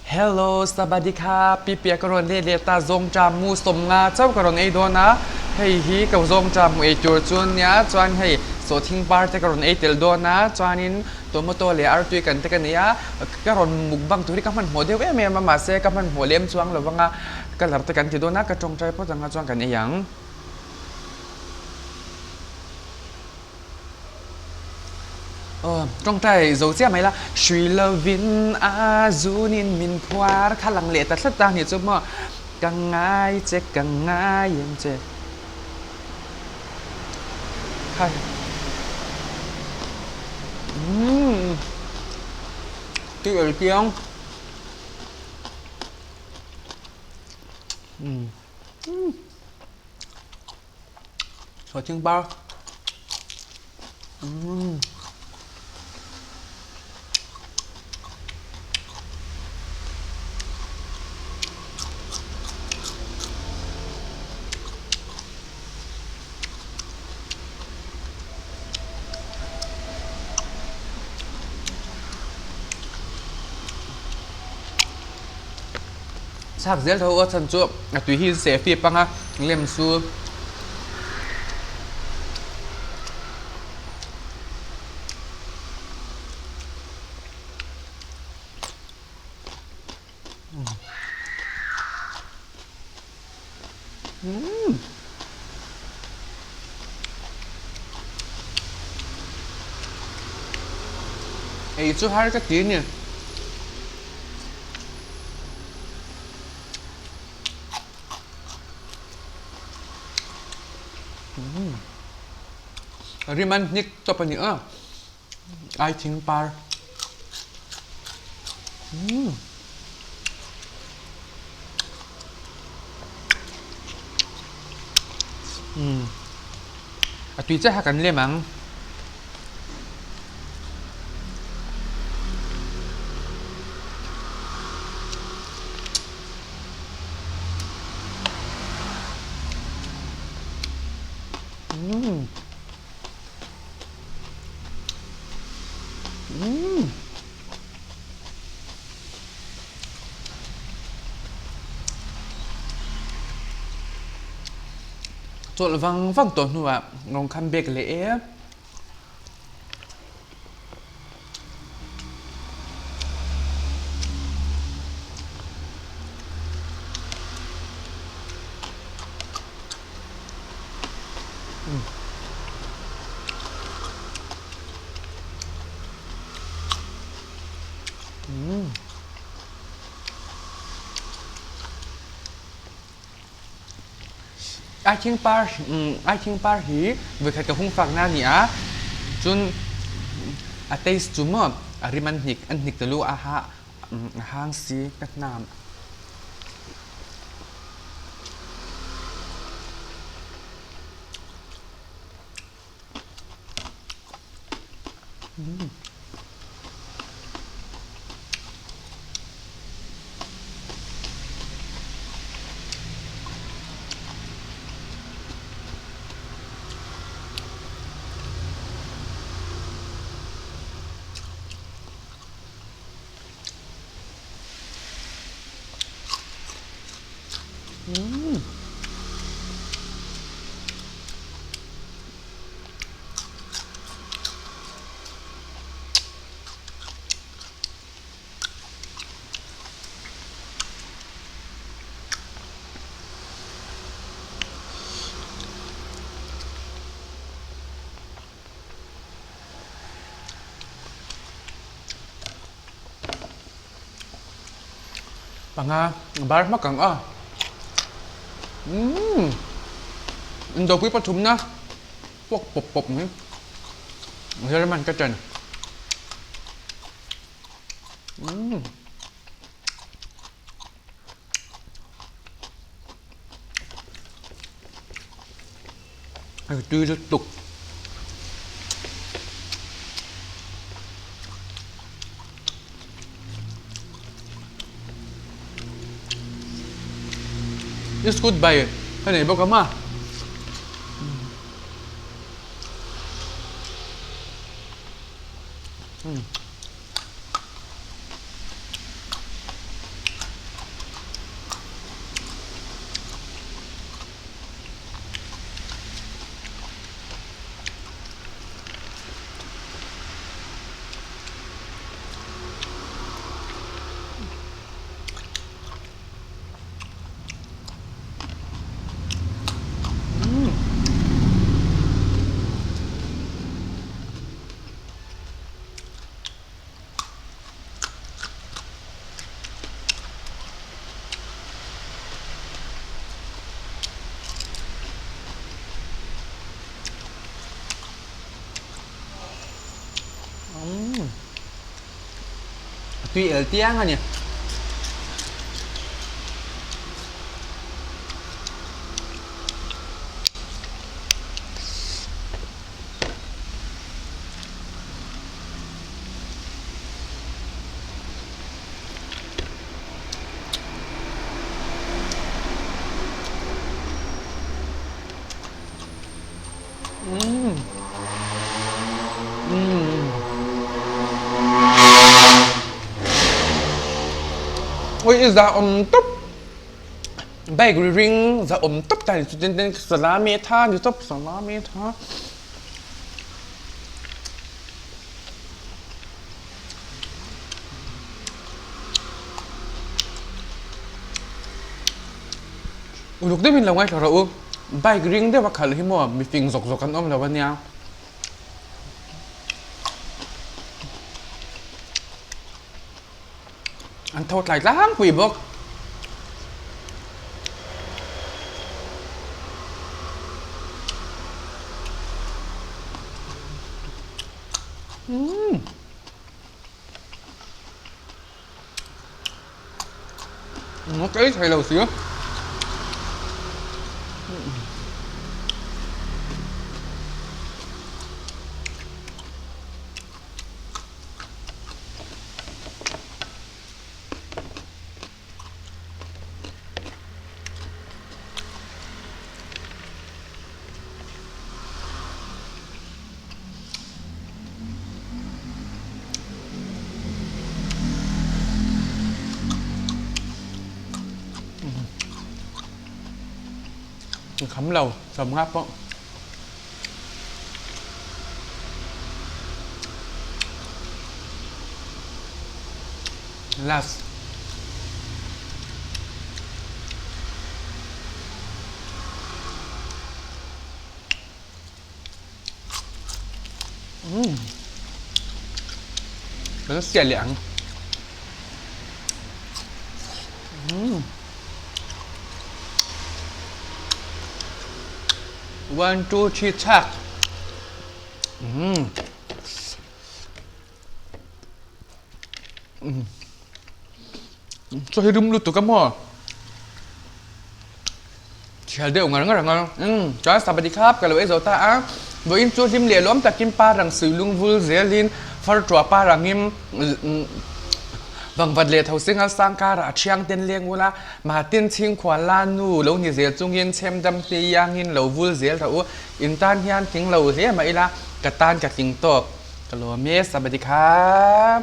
Hello Sabadikha Pipia ka rawn let leh ta zawngṭa mu 50 chauh ka rawn ei dawn a, hei hi ka zawngṭa mu ei tur chu nia chuan hei sawhthing par te ka rawn ei tel dawn a chuanin tomato leh artui kan te ka nei a, ka rawn mukbang tur hi ka hmanhmawh deuh em em a mahse ka hmanhmawh lem chuang lo vang a, colour te kan ti dawn a ka tawngtai phawt ang a chuan kan ei ang. Aw, tawngtai zo chiah mai la, hrui lovin a zunin min phuar kha lang leh ta tlat a ni chu maw, ka ngai che, ka ngai em che. Kha umm tui el chiang umm umm. Sawhthing par umm Chhak zel tho a chhan chu a tui hi se fip ang a lem chu Ei chu har ka ti a ni. Rim an hnik tawp a ni a, ai thing par. A tui chiah kha kan lem ang. Chawlh vang vang tawh hnuah rawn come back leh e. Aithing par aithing par hi voikhat ka hung fak na ni a cun a taste cu maw a rim an hnik an hnik talu a ha a hang si ka hnam. Panga bar hmak ang a. Umm indopui pathumna puak pawp pawp mai German ka chen. Umm. Tui lutuk. Biscuit bai ka nei bawk a ma. tui el tiang a ni. Ui i za awm tawp bike ri ring za awm tawp ta ni chu tin tin salami tha ni tawp salami tha. Uluk deuhin lo ngaithla rawh u, bike ring deuh a khalh hi maw mi fing zawk zawk an awm lo ania. An tho tlai tlangpui bawk. Umm. Ka ei thei lo si. Kham lo, 50 pawh. Last. Umm. Kan siah leh ang. Umm. One, two, three, chak. Umm. Chaw hi rum lutuk a maw? Thial deuh ngar ngar ang a. Umm chuan sabadi khap ka lo ei zo ta a. Vawiin chu hlim leh lawm takin pa rang sui lung vul zelin far ṭuah pa rangin vangvat leh tho singal sang karah a thiang ten leng ula Mahtin chhingkhual la nu lo ni zel chungin chhem dam te iangin lo vul zel rawh u. In tan hian tling lo hle mah ila ka tan ka tling tawk. Ka lawm e sabadi khap.